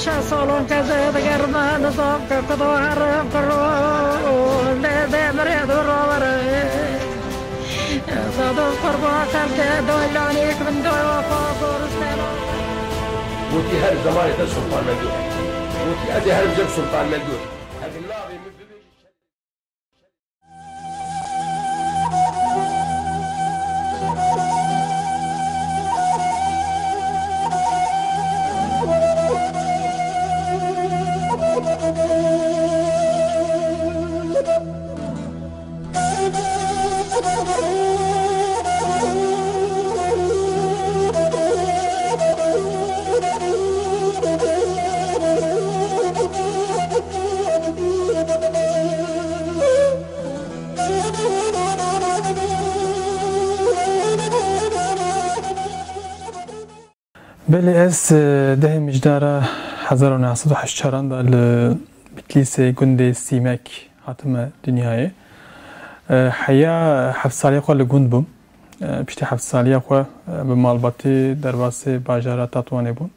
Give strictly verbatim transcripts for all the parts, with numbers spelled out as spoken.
Şeş salon keze digerme nizam ke kudo herim kiro, lê dê mirê du rovere. Zadon qurba xelke doylanîk min doy wafa goristena. Gotî her zemanê te Sultan Mengû. Gotî ez ê herim cem Sultan Mengû. Ev navê min bibêjî. Belê ez, e, dehê Mijdara hezar û neh sed û heşt çaran de li Bitlîsê gundê Sîmek hatime dinyayê. E, heya heft saliya xwe li gund bûm. E, piştî heft saliya xwe, e, bi malbatî derbasê bajara Tatwanê bûn.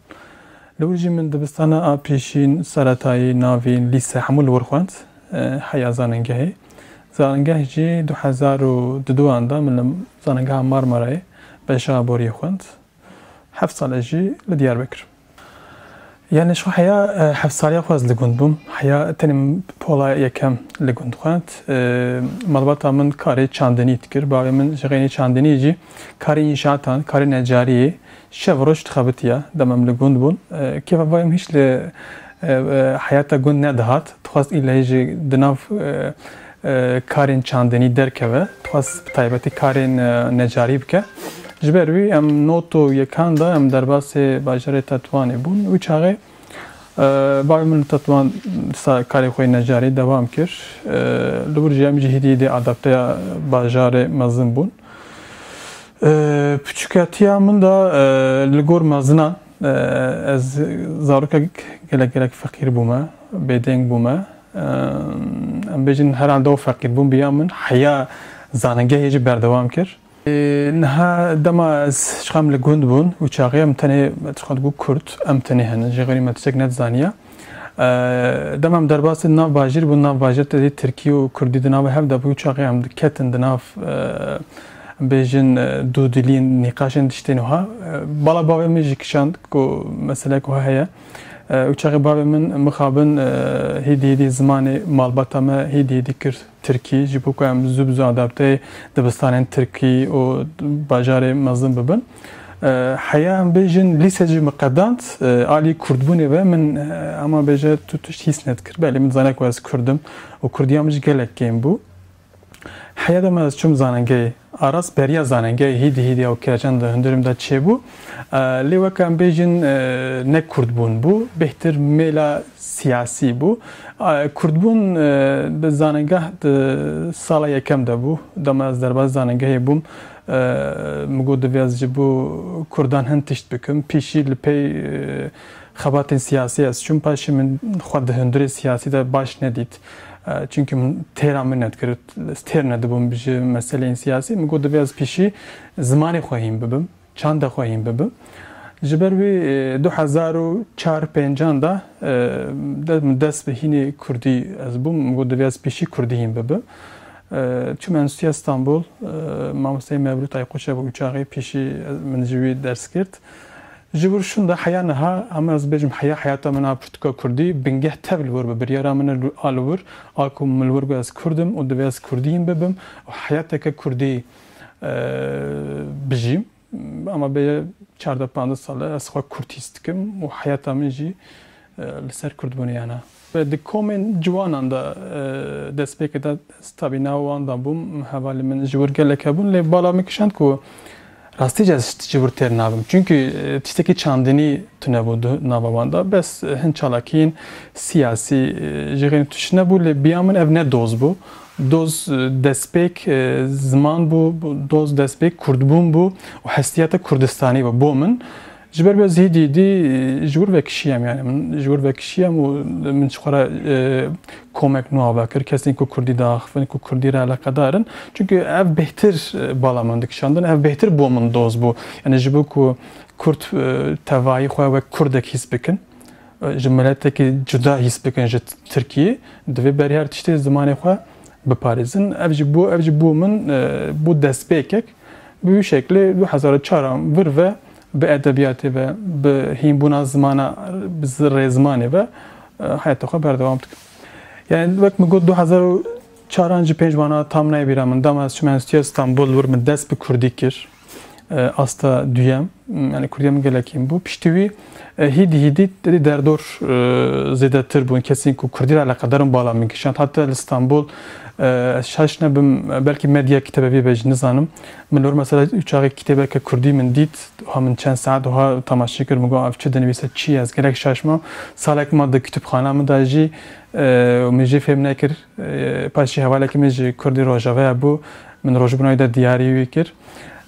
Li wir jî min dibistana a pêşîn, seretayî, navîn, lîse hemû li wir xwend. E, heya zanîngehê. Zanîngeh jî du hezar û duduan de min li zanîngeha Marmarayê beşa aboriyê xwend. Heft sal ez jî li Diyarbekir. Yani ji xwe heya, e, heft saliya xwe ez li gund bûm. Heya tenê min pola yekem li gund xwend. E, malbata min karê çandinî dikir. Bavê min ji xeynî çandinî jî karê înşaatan, karê necariyê şev roj dixebitiya. Dema em li gund bûn. E, kêfa bavê min hiç li, e, e, heyata gund nedihat. Dixwest îlehî jî di nav, e, e, karên çandinî derkeve, dixwest bi taybetî karên, e, necarî bike. Ji ber wî em not û yekan de em derbasê bajarê Tetwanê bûn. Wî çaxê, e, bavê min li Tetwan sa karê xwe yê necarî dewam kir. E, li wir jî em jî hîdî hîdî adapteya bajarê mezin bûn. E, piçûketiya min de, e, li gor mezinan, e, ez zarokek gelek gelek feqîr bûme, bêdeng bûme. Em bêjin herhalde ew feqîrbûn bi ya min heya zanîngehê jî berdewam kir. Ê, niha dema ez ji xem li gund bûn û çaxê em tenê, me dixwend ku Kurd, em tenê hene, ji xeyrî me tiştek nedizaniya. Ê, dema em derbasî nav bajêr bûn, nav bajêr te dî Tirkî û Kurdî di nav hev de bû, çaxê em diketin di nav, ê, em bêjin, ê, dûdilî nîqaşên tiştên wiha. Ê, bala bavê min jî kişand ku mesele ku heye. E, û çaxê bavê min mixabin, e, hîdî hîdî zimanê malbata me hîdî hîdî kir tirkî, ji bo ku em zû bi zû adapteyê dibistanên tirkî û bajarê mezin bibin. E, heya em bêjin lîse jî min qedand, e, alî kurdbûnê ve min, e, hema bêje tu tişt hîs nedikir. Belê min dizaniya ku ez kurd im û kurdiya min jî gelek kêm bû. Heya dema ez çûm zanengehê, a rast beriya zanengehê hîdî hîdî ew kiracan di hundirê min de çêbû. E, lê weke em bêjin, e, ne kurdbûn bû, bêhtir mêla siyasî bû. E, kurdbûn, e, bi zanengeh di sala yekem de bû. Dema ez derbas zanengehê bûm, e, min got divê ez ji bo kurdan hin tişt bikim. Pîşî li pey, e, xebatên siyasî ez çûm, paşê min xwe di hundirê siyasî de baş nedît. E, çimkî min têra min nedikir, ez têr nedibûm ji meseleyên siyasî. Min got, divê ez pîşî zimanê xwe hîn bibim, çanda xwe hîn bibim. Ji ber wî, e, du hezar û çar pêncan de, e, de, min dest bi hînê kurdî ez bûm. Min got, divê ez pîşî kurdî hîn bibim. E, çûm Enstitûya Stenbol, e, mamosteyê Mevlût Ayqoçe bû, çaxê pîşî min ji wî ders girt. Ji wir şûnda heya niha, hema ez bêjim heya heyata min a pirtûka kurdî, bingeh tev li wir bi biryara min a li wir, a ku min li wir got ez kurd im û divê ez kurdî hîn bibim û heyateke kurdî, e, bijîm. Ama bêje çardeh panzdeh sal e ez xwe kurd hîs dikim û heyata min jî, e, li ser kurdbûnê yana. Ve di komên ciwanan de, e, destpêkê de ez tabî nav wan de bûm, hevalê min ji wir gelek hebûn, lê bala min kişand ku rastî jî ez ji wir têr nabim. Çunkî, e, tiştekî çandinî tune bû di nava wan de. Bes, e, hin çalakiyên siyasî, e, ji xêrî tişt nebû, lê biya min ev ne doz bû. Doz, e, destpêk, e, ziman bû, doz destpêk kurdbûn bû û hestiyata Kurdistanî bû bo min. Ji ber wê ez hîdî hîdî, e, ji wir vekişiyem, yani min ji wir vekişiyem û min ji xwe re, e, komek nû ava kir. Kesên ku kurdî diaxifin, ku kurdî re eleqedar in. Çunkî ev bêhtir, e, bala min dikişandin, ev bêhtir bo min doz bû. Yani ji bo ku kurd, e, tevayî xwe wek kurdek hîs bikin. e, ji miletekî cuda hîs bikin ji Tirkiyê, divê berî her tiştê zimanê xwe biparêzin. Ev jî bû, ev jî bû min, e, bû destpêkek. Bi wî şeklê du hezar û çar an vir ve bi edebiyatê ve, bi hînbûna zimana, bi zi-, rêzimanê ve, e, heyata xwe berdewam dikim. Yani wek min got, du hezar û çar an jî pênc bana tam nayê bîra min. Dema ez çûme Enstitûya Stenbol, li wir min dest bi kurdî kir. E, asta duyem, yani kurdiya min gelek hîn bû. Piştî wî, e, hîdî hîdî tedî derdor, e, zêdetir bûn. Kesên ku kurdî re eleqedar in bala min kişand. Heta li Stenbol, e, ez şaş nebim, belkî medya kitêbevî be jî nizanim. Min li wir mesela ew çaxê kitêbeke kurdî min dît. Ha min çend saet wiha temaşe kir, min got, "Ev çi dinivîse, çi ye?" Ez gelek şaş mam. Salek ma di kitûbxana min de jî, e, min jê fêm nekir. E, paşê hevalekî min ji kurdî Rojavayê bû. Min rojbûna wî de diyarî wî kir.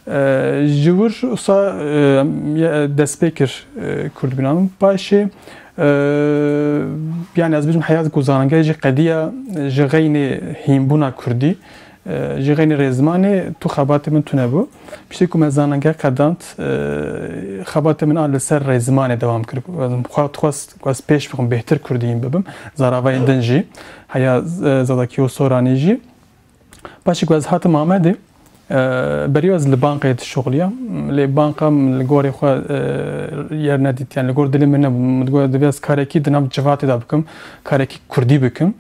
E, ji wir wisa, e, ye-, dest pê kir, e, kurdbûna min. Paşê, e, yani ez bêjim heya ku zanenge jî qediya ji xeynê hînbûna kurdî, e, ji xeynê rêzimanê tu xebatê min tune bû. Piştî ku me zanenge qedand, e, xebatê min a li ser rêzimanê dewam kir. Ez xwe dixwest ku ez pêş bixim, bêhtir kurdî hîn bibim. Zaravayên din jî, heya, e, Zazakî û Soranî jî. Paşê ku ez hatim Amedê, e, berî ez li bankayê dişuxuliyam. Lê banka min li gorê xwe, e, yer nedît. Yani li gor dilê min nebû. Min digot divê ez karekî di nav civatê de bikim. Karekî kurdî bikim.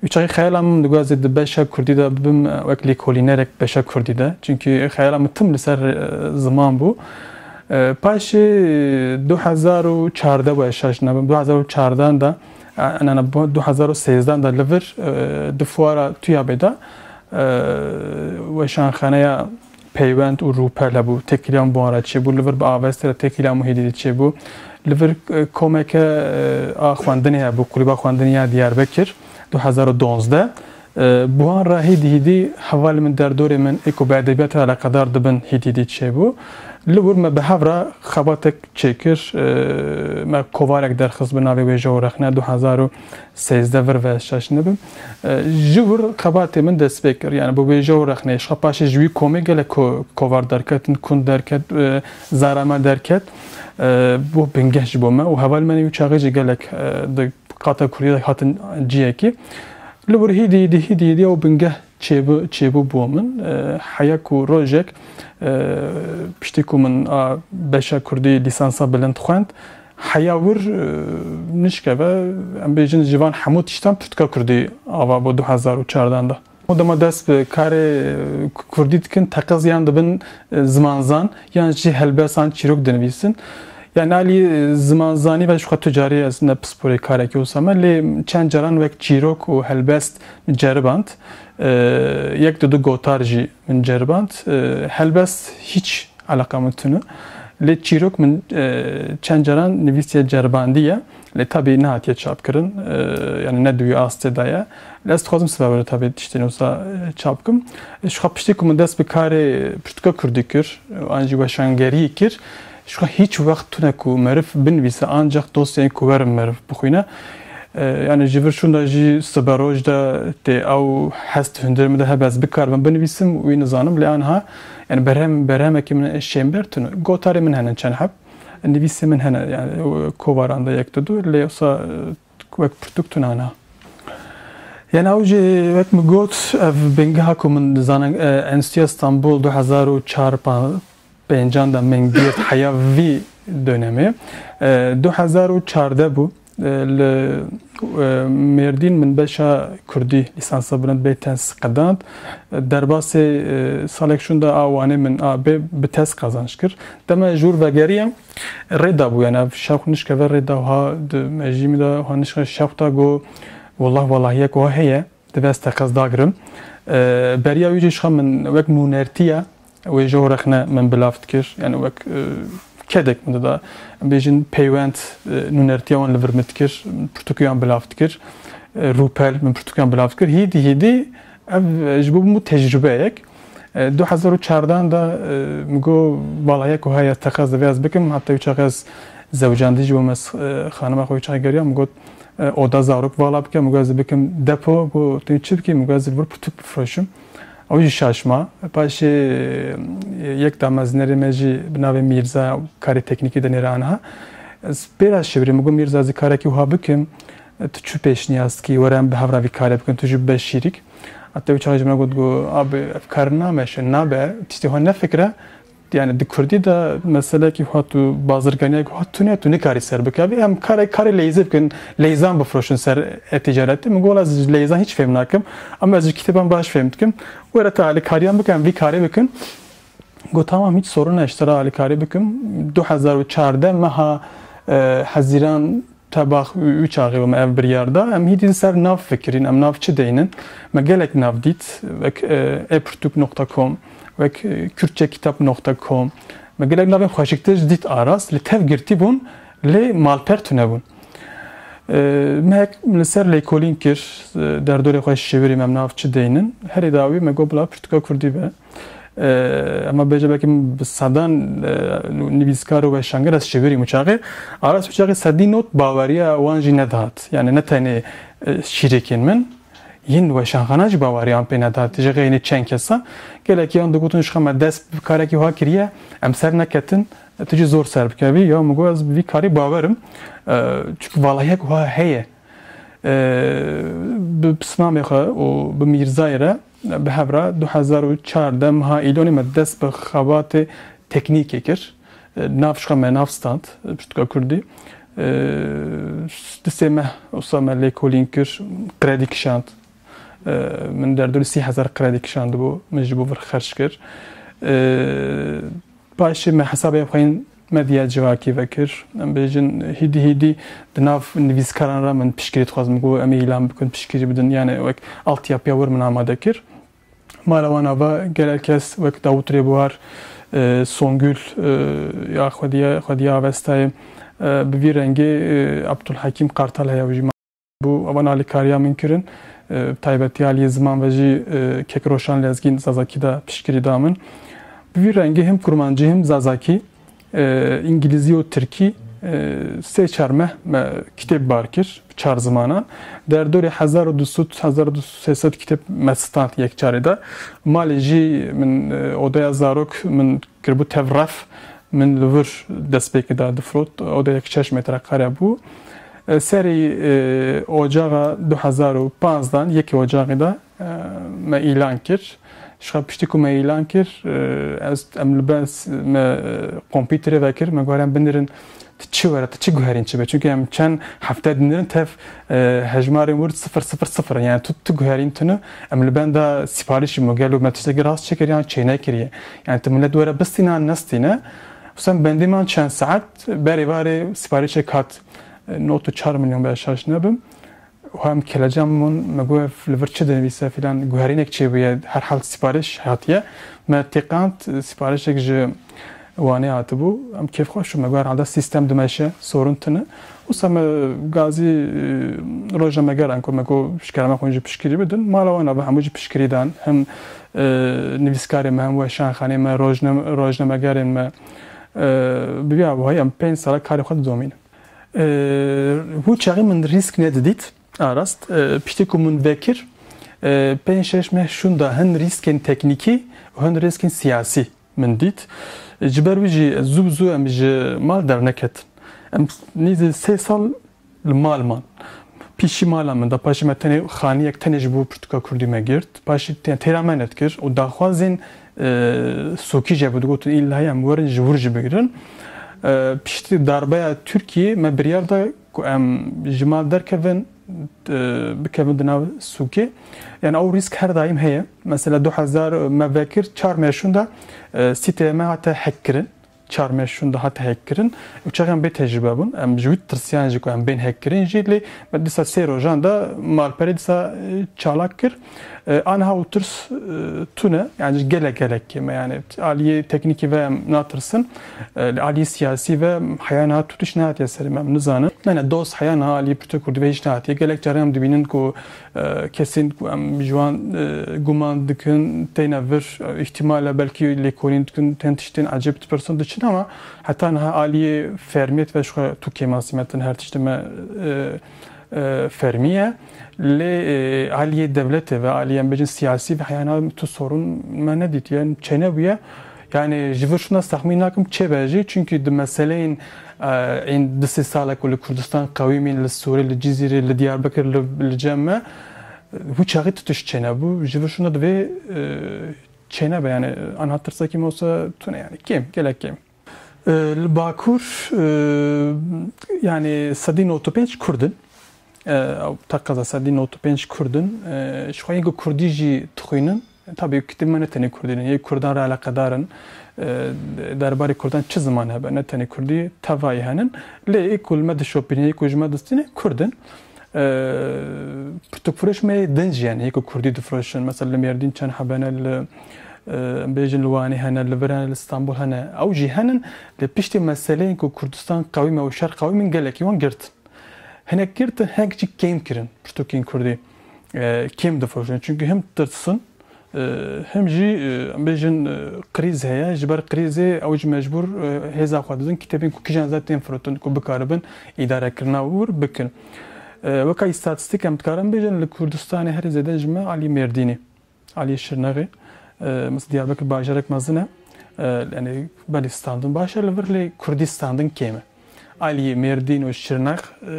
Û çaxî xeyala min digot ez ê di beşa kurdî de bibim, e, wek lêkolînerek beşa kurdî de. Çünkü xeyala min tim li ser, e, ziman bû. E, paşê du hezar û çardeh bû, ez şaş nebim. Du hezar û çardeh de, e, ne, ne, bu du hezar û sêzdeh de li vir, e, di fuara TUYAB'ê de, e, weşanxaneya Peywend û Rûpel hebû. Têkiliya min bi wan re çêbû. Li vir bi Avestê re têkiliya min hêdî çêbû. Li vir, e, komeke, e, a xwendinê hebû, Kulîba Xwendinê ya Diyarbekir, du hezar û duwazdeh. E, bi wan re hêdî hêdî hevalê min, derdorê min, ê ku bi edebiyat re eleqedar dibin, hêdî hêdî çêbû. Li wir me bi hev re xebatek çêkir. E, me kovarek derxist bi navê Wêje û Rexne, du hezar û sêzdeh vir ve şaş nebim. E, ji wir xebatê min dest pê kir. Yani bi Wêje û Rexneyê, ji xwe paşê ji wî komê gelek ko-, kovar derketin, kund derket, e, zara me derket. E, bû bingeh ji bo me û hevalê me wî çaxê jî gelek, e, di qata kurdî de hatin ciyekî. Li wir hîdî hîdî hîdî hîdî ew bingeh çêbû, çêbû bo min. E, heya ku rojek, e, piştî ku min a beşa kurdî lîsansa bilind xwend, heya wir, e, nişkeve, em bêjin ji van hemû tiştan pirtûka kurdî ava bû du hezar û çardeh de. O dema dest bi karê, e, kurdî dikin, teqez yan dibin, e, zimanzan, yan jî helbest an çîrok dinivîsin. Yani alî, e, zimanzanî ve ji xwe tu carî ez ne pisporê karekî wisa me, lê çend caran wek çîrok û helbest min ceriband. E, yek du du gotar jî min ceriband. E, helbest hîç eleqa min tune. Lê çîrok min, e, çend caran nivîsiye, ceribandiye. Lê tabî nehatiye çapkirin. E, yani ne di wî astê de ye. Lê ez dixwazim sibe were tabî tiştên wisa, e, çap bikim. E, ji xwe piştî ku min dest bi karê pirtûka kurdî kir, an jî weşangeriyê kir, ji xwe hîç wext tune ku meriv binivîse, ancak dosyayên ku werin meriv bixwîne. E, yani ji vir şûnda jî sibe roj de tê ew hest hundirê min de hebe ez bikaribim binivîsim, wî nizanim. Lê anha, yani berhem-, berhemekî min şênber tune. Gotarê min hene çend heb. Nivîsê min hene, yani, kovaran de yek du du, lê wisa, e, wek pirtûk tune ne. Yani ew jî wek min got, ev bingeha ku min zanin, e, Enstitûya Stenbol du hezar û çar pa-, pêncan de min girt heya vî dönemê. E, du hezar û çardeh bû. E, li, e, Mêrdîn min beşa kurdî lîsansa bilind bê tez qedand. E, derbasê, e, salek şûnda a wanê min a bê bi tez qazanç kir. Dema ji wir vegeriyam, rê da bû, yani ev şewq nişkeve rê da, ha di mejî min de ha nişke şewq da, got, "Wallah, wallahiyek wa heye, divê ez teqez dagirim." E, beriya wî jî ji xwe min wek nûnertiya Wêje û Rexne min bilav dikir. Yani wek, e, kedek min dida. Em bêjin peywend, e, nûnertiya wan li vir min dikir, pirtûkiyan bilav dikir. E, Rûpel min pirtûkiyan bilav dikir. Hîdî hîdî ev, e, ji bo min bû tecrubeyek. E, du hezar û çardeh de, e, min got, "Vala yek wiha ye, teqez divê ez bikim." Heta wî çax ez zewcandî ji bo me, e, xanima xwe wî çax geriya, min got, e, "Oda zarok vala bike." Min got, "Ez ê bikim depo." Got, "Tu çi bikî?" Min got, "Ez ê li vir pirtûk bifroşim." Ew jî şaş ma. Paşê, e, yek damezînerê me jî bi navê Mîrza, karê teknîkî dinêre aniha. Ez pê re şêwirîm, min got, Mîrza, ez ê karekî wiha bikim, tu çi pêşniyaz dikî, were em bi hev re vî karê bikin, tu jî bibe şîrîk. Heta wî çaxê ji min re got, got, abi, ev kar nameşe, nabe, tiştê xwe nefikire. Yani di kurdî de meselekî xwe tu bazirganiyek xwe tune, tu nikarî ser bikevî. Em karê, karê leyzê bikin, leyzan bifroşin ser e-ticaretê. Min got, ez ji leyzan hiç fêm nakim. Ama ez ji kitêban baş fêm dikim. Were te alîkariyan bikin, em vî karê bikin. Got, tamam, hiç sorun ne, ji te re alîkarî bikim. Du hezar û çardeh meha, e, Hezîran, tebax û, û çaxê me ev biryar da. Em hîdî ser nav fikirîn, em nav çi deynin? Me gelek nav dît, wek, e, e-pirtûk nokta com, wek, e, kürtçekitap nokta com. Me gelek navên xweşiktir jî dît arast, li tev girtî bûn, lê malper tune bûn. E, me hek li ser lêkolîn kir, e, derdorê xwe şêwirî me em nav çi deynin. Herî dawî me got, bila pirtûka kurdî be. E, ema bêje belkî min bi sedan, e, nivîskar û weşanger ez şêwirîm û çaxê. Arast û çaxê sedî not baweriya wan jî nedihat. Yani ne tenê, e, şîrêkên min, yên weşanxana jî baweriya wan pê nedihat. Ji xeynî çend kesa. Gelekî wan digotin, ji xwe me dest bi karekî wiha kiriye, em ser neketin, tu jî zor ser bikevî. Ya min got, ez bi vî karî bawer im. E, çünkü valahiyek wiha heye. E, bi pismamê xwe û bi Mîrzayê re bi hev re du hezar û çardeh meha Îlonê me dest bi xebatê teknîkê kir. E, nav ji xwe me nav stand, e, pirtûka kurdî. E, du sê meh wisa me lêkolîn kir, kredî kişand. E, min derdorî sî hezar kredî kişandibû, min ji bo vir xerc kir. E, Paşê me hesabê xwe yên medya civakî vekir. Em bêjin hîdî hîdî di nav nivîskaran re min piştgirî dixwazim ku em ê îlan bikin, piştgirî bidin. Yani wek altyapıya wir min amade kir. Mala wan ava gelek kes wek Davut Rêbuhar, e, Songül, e, ya Xwediya, Xwediya Avestayê, e, bi vî rengê, e, Abdulhakim Kartal heye, ew jî bû, evan alîkariya min kirin. E, taybetiya aliyê ziman ve jî, e, kek Roşan Lezgîn Zazakî de piştgirî da min. Bi vî rengî him kurmancî him zazakî, e, îngilîzî û tirkî, e, sê çar meh me kitêb bar kir, çar zimanan. Derdorê hezar û du sed, hezar û sê sed kitêb me stand yek carê de. Malê jî min, e, odeya zarok min kiribû tev ref, min li vir destpêkê de difrot, odeya yek çeş metrekareyê bû. E, serî, e, ocaxa du hezar û panzdan, yekê ocaxê de, e, me îlan kir. Ji xwe piştî ku me îlan kir, e, ez, em li ber s-, me, e, kompîterê vekir, me got, em binirin, tu çi were, tu çi guherîn çi be? Çünkü em çend hefte dinirin tev, e, hejmarên wir sifir sifir sifir in. Yani tu, tu guherîn tune, em li benda siparişî bûn. Gelo me tiştekî rast çêkiriye yan çênekiriye? Yani tu millet were bistîne an nestîne? Wisa em bendî man çend saet, berê varê siparişek hat, e, not û çar milyon be şaş nebim. Û em kelecan bûn, me got, ev li vir çi dinivîse filan, guherînek çêbûye, herhal sipariş hatiye. Me têkand, siparişek ji Wanê hatibû, em kêfxweş bûn, me got, herhalde sîstem dimeşe, sorun tune. Wisa me gazî, e, rojnamegeran ku me got, ji kerema xwe jî piştgirî bidin. Mala wan ava hemû jî piştgirî dan, him, e, nivîskarê me, him weşanxanê me, rojnam-, rojnamegerên me, e, bi vî awayî em pênc sala karê xwe didomînin. E, hû çaxî min rîsk nedidît, arast. E, piştî ku min vekir, e, pênc şeş meh şûnda hin rîskên teknîkî û hin rîskên siyasî min dît. Ji ber wî jî zû bi zû em ji mal derneketin. Em nêzî sê sal li mal man. Pîşî mala min de, paşê me tenê xaniyek tenê ji bo pirtûka kurdî me girt. Paşê te-, têra me nedikir û daxwazên, e, sokî jê bû, digotin, îlla em werin ji wir jî bigirin. E, piştî darbeya Tirkiyê me biryar da ku em ji mal derkevin, e, bikevin di nav sûkê. Yani ew rîsk her daîm heye. Mesela du hezar me vekir, çar meh şûnda, e, sîteyê me hate hack kirin. Çar meh şûnda hate hack kirin. Û çax em bê tecrûbe bûn. Em ji wî tirsiyan jî ku em bên hack kirin jî, lê me dîsa sê rojan de malperê dîsa, e, çalak kir. E, aniha û tirs, e, tune, yani ji gelek gelek kêm e, yani aliyê teknîkî ve em natirsin, e, li aliyê siyasî ve heya niha tu tişt nehatiye serê me, em nizanin. Ne, ne, doz heya niha aliyê pirtûka kurdî ve hiç nehatiye. Gelek caran em dibînin ku, e, kesên ku em ji wan, e, guman dikin, têne vir, e, îhtimal e belkî lêkolîn dikin, tên tiştên ecêb dipirsin diçin, ama heta niha aliyê fermiyet ve ji xwe tu kêmasî me, tin her tiştê me, e, e, fermî ye. Lê, e, aliyê dewletê ve, aliyê em bêjin siyasî ve heya niha tu sorun me nedîtiye, çênebûye. Yani ji vir şûna texmîn nakim çêbe jî, çunkî di meseleyên, e, ên du sê sale ku li Kurdistan qewîmîn, li Sûrê, li Cizîrê, li Diyarbekir, li, li cem me, hû çaxî tu tişt çênebû. Ji vir şûna divê, e, çênebe, yani anha tirsekî me wisa tune, yani kêm, gelek kêm. E, li Bakur, e, yani sedî nod û pênc Kurd in. E, ew teqeza sedî nod û pênc Kurd in. E, ji xwe yên ku Kurdî jî dixwînin. Tabii kitêb me ne tenê Kurdî ne, yê Kurdan re eleqedar in. E, derbarê Kurdan çi ziman hebe, ne tenê Kurdî, tevayî henin. Lê ê ku li me dişopînin, yê ku ji me distînin, Kurd in. E, pirtûkfiroş me yê din jî, yani, yê ku Kurdî difiroşin. Mesela li Mêrdîn çend hebe ne, li, e, em bêjin li Wanê hene, li vir hene, li Stenbol hene. Ew jî henin. Lê piştî meseleyên ku Kurdistan qewîm e û şer qewîm in, gelekî wan girtin. Hinek girtin, hinek jî kêm kirin pirtûkên Kurdî. E, kêm difiroşin. Çunkî him tirsin, e, him jî, e, em bêjin, e, krîz heye. Ji ber krîzê ew jî mecbûr, e, hêza xwe didin kitêbên ku kîjan zêde tên firotin ku bikaribin îdarekirina wir bikin. E, weka îstatîstîk em dikarin bêjin, li Kurdistanê herî zêde ji me alî Mêrdînê. Aliyê Şirnexê, e, mesela Diyarbekir bajarek mezin e. E, yani belê standin baş e li vir, lê Kurdî standin kêm e. Aliyê Mêrdîn û Şirnex, e,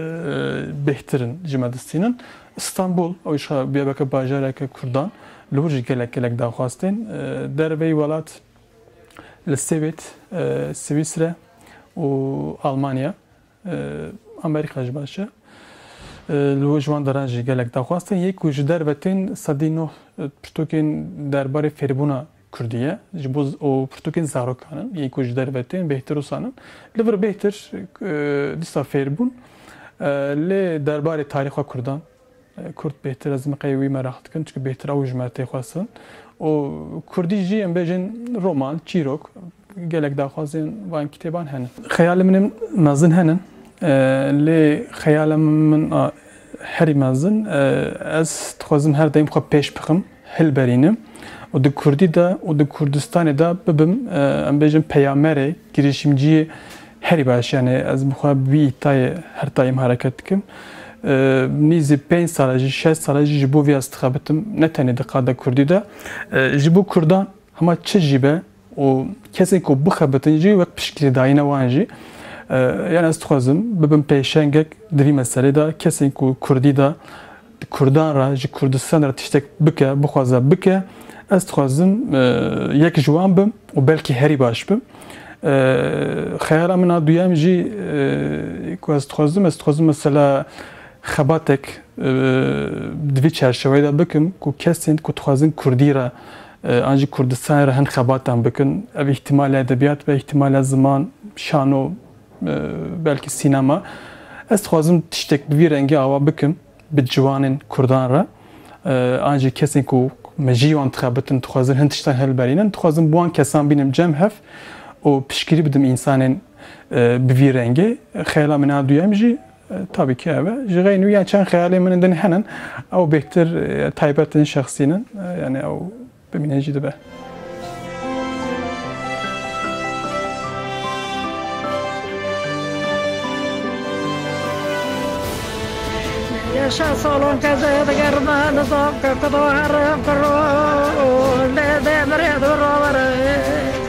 bêhtir in, ji me distînin. Stenbol, ew jî Diyarbekir bajareke Kurdan, li wir jî gelek gelek daxwaz tên. E, derveyî welat li Swêd, e, Swîsre û Almanya. E, Amerîka jî baş e. E, li ji wan deran jî gelek daxwaz tên. Yê ku ji derve tên sedî nod, e, pirtûkên derbarê fêrbûna Kurdî ye. Ji bo z-, û pirtûkên zarokan in. Yê ku ji derve tên bêhtir wisa nin. Li vir bêhtir, e, dîsa fêr bûn. E, lê derbarê tarîxa Kurdan, e, Kurd bêhtir ez miqey wî meraq dikin, çunku bêhtir ew ji me tê xwestin. Û Kurdî jî em bêjin roman, çîrok, gelek daxwazên van kitêban hene. Xeyalê min ên mezin hene, e, lê xeyalê min a herî mezin, e, ez dixwazim her daîm xwe pêş bixim, hilberînim û di Kurdî de û di Kurdistanê de bibim, e, em bêjin peyamerê, girişimciyê herî baş, yani ez bi xwe bi wî îtayê her daîm hereket dikim. E, nîzî pênc sala jî, şeş sala jî ji bo vî ez dixebitim, ne tenê di qada Kurdî de. E, ji bo Kurdan hema çi jî be û kesên ku bixebitin jî wek piştgirêdayîna wan jî. E, yani ez dixwazim bibim pêşengek di vî meselê de, kesên ku Kurdî de di Kurdan re, ji Kurdistan re tiştek bike, bixwaze bike, ez dixwazim, e, yek ji wan bim û belkî herî baş bim. E, xeyala min a duyem jî, e, ku ez dixwazim, ez dixwazim mesela xebatek, e, di vî çerçeveyê de bikim ku kesên ku dixwazin Kurdî re, e, an jî Kurdistanê re hin xebatan bikin. Ev îhtimalê edebiyat be, îhtimalê ziman, şano, e, belkî sînema. Ez dixwazim tiştek bi vî rengî awa bikim bi ciwanên Kurdan re. E, an jî kesên ku mejiyê wan dixebitin, dixwazin hin tiştan hilberînin, dixwazim bi wan kesan bînim cem hev û piştgirî bidim însanên, e, bi vî rengê. Xeyala min a duyem jî, e, tabii ki ev e. Ji xeynî wî ya çend xeyalên min din henin, ew bêhtir, e, taybet in, şexsî nin. E, yani ew bimîne jî dibe. Yaşa salon keze de germe nizam ke kudo herem kiro le demre duro vere.